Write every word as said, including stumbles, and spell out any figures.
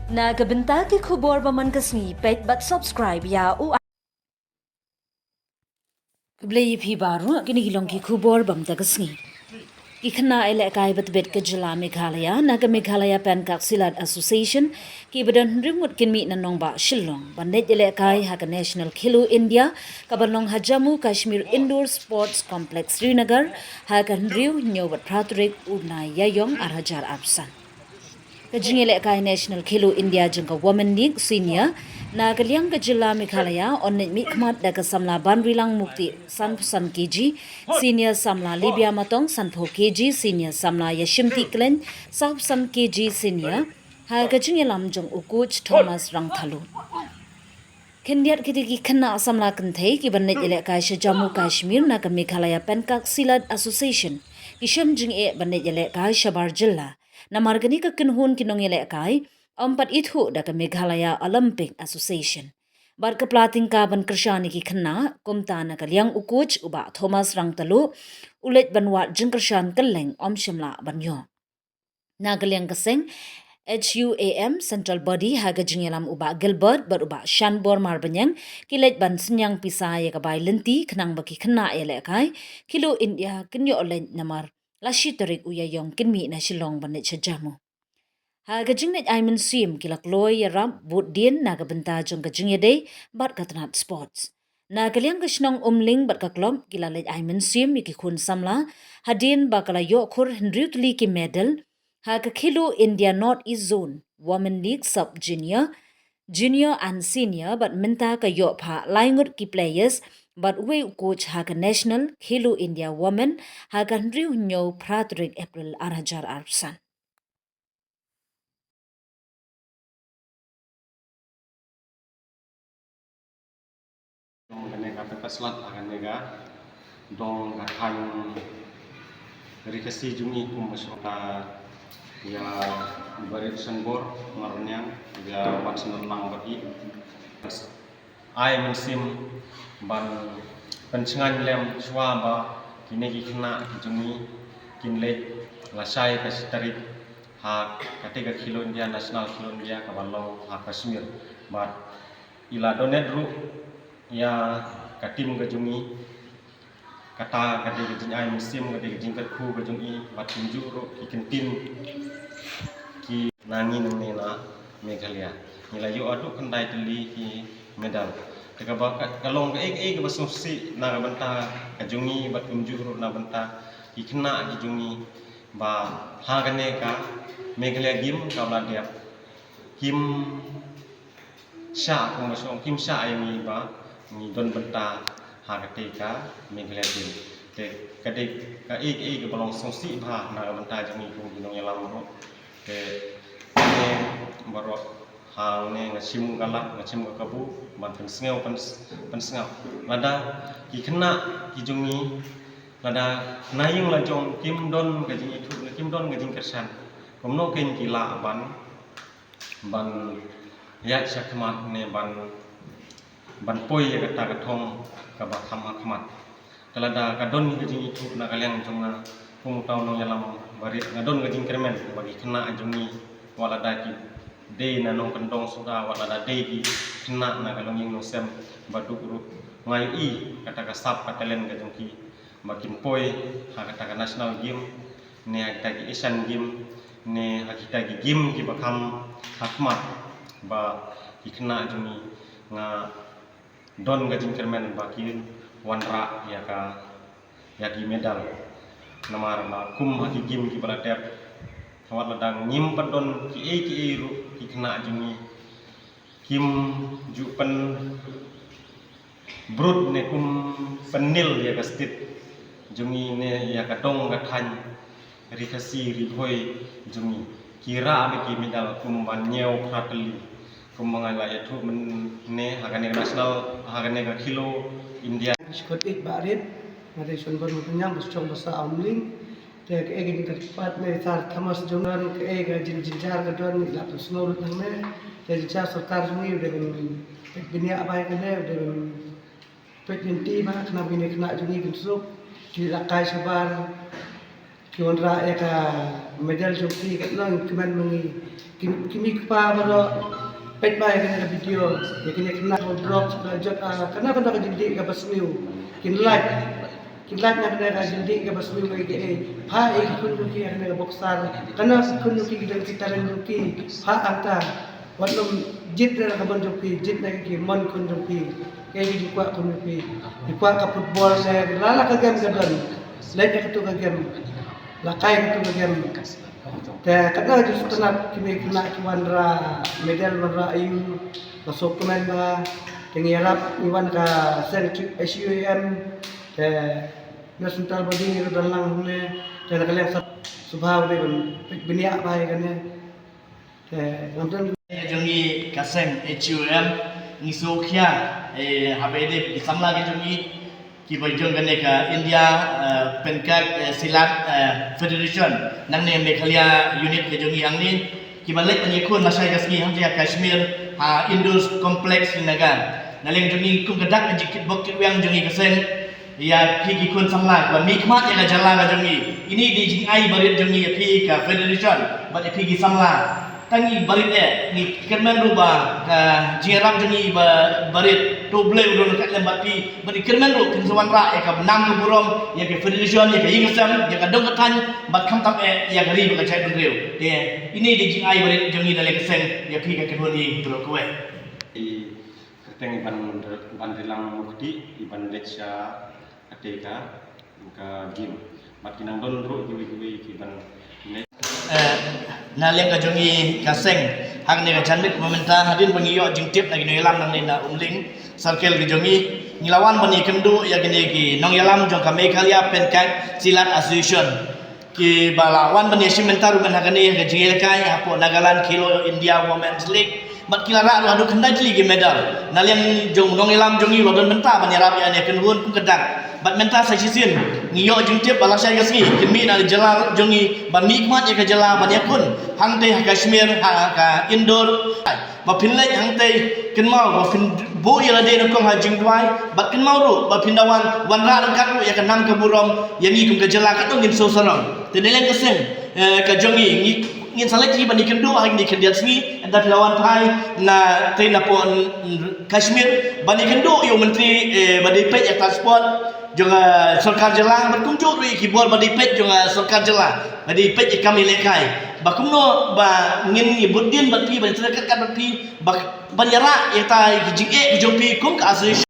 Na ka bynta ki khubor ba man ka sngi, peit bad subscribe ïa u. Khublei ïa phi baroh, kine ki long ki khubor ba man ka sngi. Ki khynnah ïalehkai ba tbit ka jylla Meghalaya na ka Meghalaya Pencak Silat Association kiba don hynriew ngut kin mih na nongbah Shillong ban leit ïalehkai ha ka National Khelo India kaba long ha Jammu Kashmir Indoor Sports Complex Srinagar ha ka hynriew, hynñiew bad phra tarik u bnai Ïaïong ar hajar arphew san. Ka jingïalehkai National Khelo India jong ka Women League Senior na ka liang ka jylla Meghalaya yn leit mihkhmat da ka samla Banrilang Mukti sanphew san kg, Senior samla Libia Matong sanphew kg, Senior samla Ïashimti Klein sawphew san kg Senior, ha ka jingïalam jong u coach Thomas Rangthalut. Khyndiat kiti ki khynnah samla kynthei kiban leit ïalehkai sha Jammu Kashmir na ka Meghalaya Pencak Silat Association ki shem jingeh ban leit ïalehkai shabar jylla. Namar kane ka kynhun ki nongïalehkai ym pat ithuh da ka Meghalaya Olympic Association. Bad ka pla tyngka ban kyrshan ïa ki khynnah, kumta na ka liang u coach u Bah Thomas Rangthalut u leit ban wad jingkyrshan kylleng, ym shym lah ban ïoh. Na ka liang ka seng H U A M Central Body ha ka jingïalam u Bah Gilbert bad u Bah Shanbor Marbaniang ki leit ban synñiang pisa ïa ka bai lynti khnang ba ki khynnah ïalehkai Khelo India kin ïoh leit namar la shi tarik u Ïaïong kin mih na Shillong ban leit sha Jammu. Ha ka jingleit ai mynsiem ki la kloi ïarap bud dien na ka bynta jong ka jingïadei bad ka tnat sports. Na ka liang ka shnong Umling bad ka club ki la leit ai mynsiem ïa ki khun samla hadien ba ka la ïoh khur hynriew tylli ki medal ha ka Khelo India North East Zone Women League Sub Junior, Junior and Senior bad mynta ka ïoh phah lai ngut ki players bad uwei u coach ha ka National Khelo India Women ha ka hynriew, hynñiew, phra tarik April ar hajar arphew san. Dong kane ka Pencak Silat, kane ka dong ka thaiñ Ri Khasi jong ngi kum ba shu ka ïa Barit Shanbor Marbaniang, ïa Bah Shanbor Lang Bati. Ai mynsiem ban pynshngaiñ lem shuwa ba kine ki khynnah ki jong ngi kin leit lashai ka shi tarik ha kata ka Khelo India, National Khelo India kaba long ha Kashmir. Bad i la donate ruh ïa ka team ka jong ngi. Kata ka dei ka jingai mynsiem, ka dei ka jingkyrkhu ka jong i, bad kumjuh ruh ki kyntien ki na ngi nangne na Meghalaya. Ngi la ïoh haduh khyndai tylli ki medal. Te kaba ka, ka long kaei kaei kaba sngewsih na ka bynta ka jong ngi bad kumjuh ruh na bynta ki khynnah ki jong ngi ba ha kane ka Meghalaya Game kaba la dep. Kim shah, kumba shu ong, kim shah ïa ngi ba ngi don bynta ha kata ka Meghalaya Game. Te ka dei kaei kaei kaba long sngewsih bha na ka bynta jong ngi kum ki nongïalam ruh. Te ne baroh hangne nga shim ka lad, nga shim ka kabu ban pynsngew, pyns-, pynsngew. Lada ki khynnah ki jong ngi, lada na ïing la jong kim don ka jingithuh, kim don ka jingkyrshan, kumno kein ki lah ban ban ïaid shakhmat ne ban, ban poi ïa kata ka thong kaba kham ha khmat. Te lada ka don ka jingithuh na ka liang jong nga kum uta u nongïalam barit, nga don ka jingkyrmen ba ki khynnah jong ngi, wat lada ki dei na nongkyndong suda, wat lada dei ki khynnah na ka longïing longsem ba duk ruh, nga ïohi kata ka sap ka talent ka jong ki ba kin poi ha kata ka National Game ne ha kita ki Asian Game ne ha kita ki game kiba kham ha khmat, ba ki khynnah jong ngi nga don ka jingkyrmen ba kin wanrah ïa ka, ïa ki medal. Namar ba kum ha ki game kiba la dep, wat lada ngim pat don kiei kiei ruh, ki khynnah jong ngi kim ju pyn brut ne kum pynnil ïa ka state jong ngi ne ïa ka dong ka thaiñ Ri Khasi Ri Bhoi jong ngi. Ki rah beit ki medal kum ban ñiew phra tylli. Kumba nga la ïathuh mynne ha kane ka national, ha kane ka Khelo India. Shkot ik ba rit, nga dei Shon Bon Mutnyang, ba shong ba sa Umling. Te kaei ka jingkyrpad ne Sir Thomas jong ngi, kaei ka jingjynjar ka don, ngi la pynsngew lut nangne. Te jynjar sorkar jong ngi u dei ban peit bniah bai kane, u dei ban peit lynti ba khnang ba kine khynnah jong ngi kin suk, ki lehkai shabar, ki wanrah ïa ka medal jong ki, katno ngi kmen ma ngi. Ki, ki mei ki pa baroh, peit bha ïa kane ka video, ïa kine ki khynnah ki duk, ki la jot, ah, kane, kane ka jingdih kaba sniew. Kin lait, kin lait na kane ka jingdih kaba sniew, ïa ki, eh, pha ïa ki khun jong ki ïa kane ka boxer. Kane ki khun jong ki ki don ki talent jong ki, pha hangta. Wat nym jied na ka mon jong phi, jied na ki mon khun jong phi. Ïa ki kwah khun jong phi. Ki kwah ka football ne la la ka game ka don. Leit ïa katu ka game. La kai katu ka game. Te katno ka jingsngewtynnat ki mei ki khynnah ki wanrah medal, wanrah aïu, la sngewkmen bha. Te ngi ïarap, ngi wan ka seng H U A M, te na central body ngi la don lang hangne, te na ka liang sngewbha u dei ban bniah bha ïa kane. Te ngam don. Jong ngi ka seng H U A M ngi sngewkhia, eh, haba ïadei ki samla ki jong ngi, kiba jong kane ka India, eh, Pancak, eh, Silat, eh, Federation, nangne Meghalaya unit ka jong ngi hangne, kiba leit ban ïakhun lashai ka sngi hangta ha Kashmir, ha Indoor Complex Srinagar. Na liang jong ngi kum ka dak ka jingkitbok kitweng jong ngi ka seng, ïa phi ki khun samla, ban mihkhmat ïa ka jylla ka jong ngi. Ine i dei jingai barit jong ngi ïa phi ka federation, bad ïa phi ki samla. Tang ngi barit eh, ngi kyrmen ruh ba ka jingïarap jong ngi ba barit, to Blei u don ryngkat lem bad phi, bad ngi kyrmen ruh kin sa wanrah ïa ka nam ka burom, ïa ka federation, ïa ka ïing ka sem, ïa ka dong ka thaiñ, bad khamtam eh ïa ka ri bad ka jaitbynriew. Te ine i dei jingai barit jong ngi na liang ka seng ïa phi ka kynhun i baroh kawei. Kyrteng i ban, ban ri lang mukti, i ban leit sha katei ka, ka game. Bad ki nang don ruh kiwei kiwei ki ban leit. Eh, na liang ka jong ngi ka seng, hangne ka janmiet mynta hadien ba ngi ïoh jingtip na ki nongïalam nangne na Umling Circle ka jong ngi, ngi la wan ban ïakynduh ïa kine ki nongïalam jong ka Meghalaya Pancak Silat Association. Kiba la wan ban ïashim bynta ruh mynta ha kane ka jingïalehkai hapoh Nagaland Khelo India Women's League. Bad ki la rah ruh haduh khyndai tylli ki medal. Na liang jong u nongïalam jong ngi u la don bynta ban ïarap ïa kane ka kynhun kum ka dak. Bad mynta sa shisien ngi ïoh jingtip ba lashai ka sngi kin mih na ka jylla jong ngi ban mihkhmat ïa ka jylla ban ïakhun hangtei ha Kashmir ha ka Indoor. Ba phin leit hangtei kynmaw ba phin buh ïa lade nyngkong ha jingduwai, bad kynmaw ruh ba phin da wan wanrah ryngkat ruh ïa ka nam ka burom ïa ngi kum ka jylla katno ngin sngewsarong. Te na liang ka seng, eh, ka jong ngi, ngi, ngin sa leit hi ban ïakynduh ha kine ki khyndiat sngi, ynda phi la wan phai na tei na pdeng, mm, Kashmir ban ïakynduh ïa u myntri, eh, ba dei peit ïa ka sport jong ka sorkar jylla, bad kumjuh ruh ïa ki bor ba dei peit jong ka sorkar jylla ba dei peit ïa ka kam ïalehkai. Ba kumno ba ngin ïa bud dien bad phi, ban ïa trei kat kat bad phi, ba, ban ïarap ïa kita ki jingeh ki jong phi kum ka association.